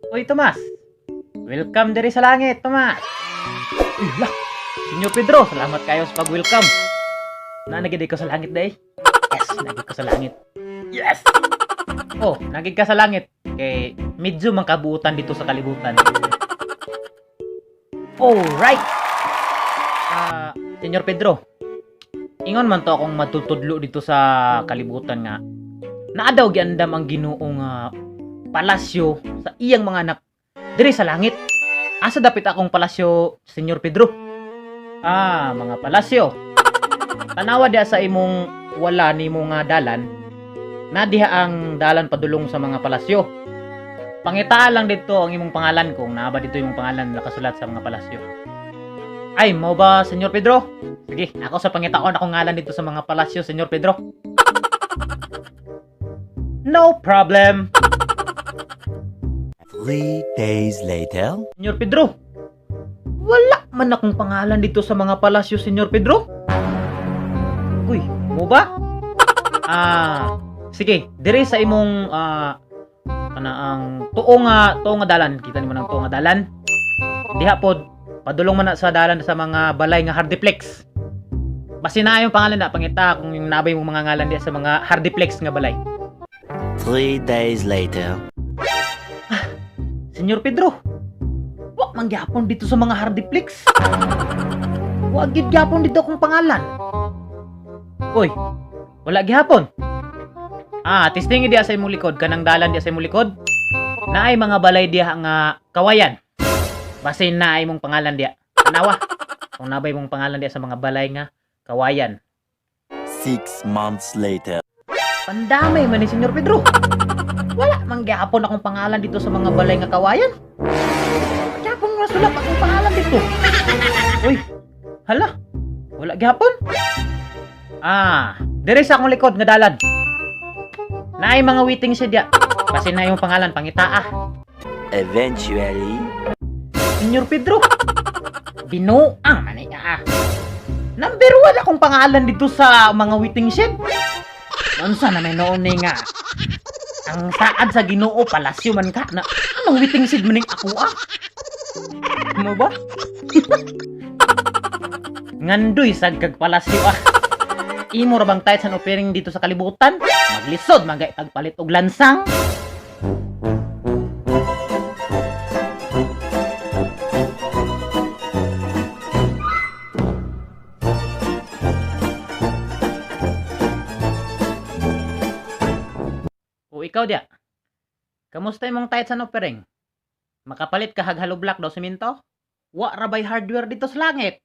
Uy, Tomas! Welcome diri sa langit, Tomas! Uy, lah! Senyor Pedro, salamat kayo sa pag-welcome. Naa na gid ko sa langit day. Yes, naa gid ko sa langit. Yes! Oh, naa gid ka sa langit. Kay medyo man kabuutan dito sa kalibutan. Alright! Ah, Senyor Pedro, ingon man to akong matutudlo dito sa kalibutan nga naa daw giandam ang Ginoo nga palasyo sa iyang mga anak diri sa langit. Asa dapit akong palasyo, Senyor Pedro? Ah, mga palasyo. Tanawa diha sa imong wala nimo nga dalan. Na diha ang dalan padulong sa mga palasyo. Pangitaa lang dito ang imong pangalan kung naa ba dito imong pangalan nakasulat sa mga palasyo. Ay, mao ba, Senyor Pedro? Sige, ako sa pangitaon akong ngalan dito sa mga palasyo, Senyor Pedro. No problem. 3 days later. Senyor Pedro, wala man akong pangalan dito sa mga palasyo, Senyor Pedro. Uy, mao ba? Ah, sige, dire sa imong kana ang tuo nga dalan, kita nimo ng tuo nga dalan. Diha pod padulong man na sa dalan sa mga balay nga hardiplex. Basin naa yung pangalan na pangita kung yung naa bay mong mga ngalan diha sa mga hardiplex nga balay. 3 days later. Senyor Pedro, wa man gyapon dito sa mga hardiplex. Wa gid gyapon dito akong pangalan. Uy, wala gihapon. Ah, testing diha sa imong likod, kanang dalan diha sa imong likod. Naay mga balay diha nga kawayan. Basin naay imong pangalan diha. Tanawa. Kung naa bay imong pangalan diha sa mga balay nga kawayan. 6 months later. Pandamay man ni Senyor Pedro. Wala man gyapon akong pangalan dito sa mga balay nga kawayan. Gyapon nga sulat akong pangalan dito. Uy, hala. Wala gyapon. Ah, dire sa akong likod nga dalan. Naay mga waiting shed diya. Basin naa yung pangalan pangitaa. Eventually. Senyor Pedro. Binuang man ni ah. Number 1 akong pangalan dito sa mga waiting shed. Unsa na may noon ni nga. Ang saad sa Ginoo palasyo man ka na anong waiting shed man ning ako ah? Mao ba? Ngandoy sad kag palasyo ah. Imo ra bang tithes and offering dito sa kalibutan? Maglisod man gay tagpalit og lansang. O ikaw diya. Kamusta imong tithes and offering? Makapalit ka hag hollow block daw semento? Wa ra bay hardware dito sa langit.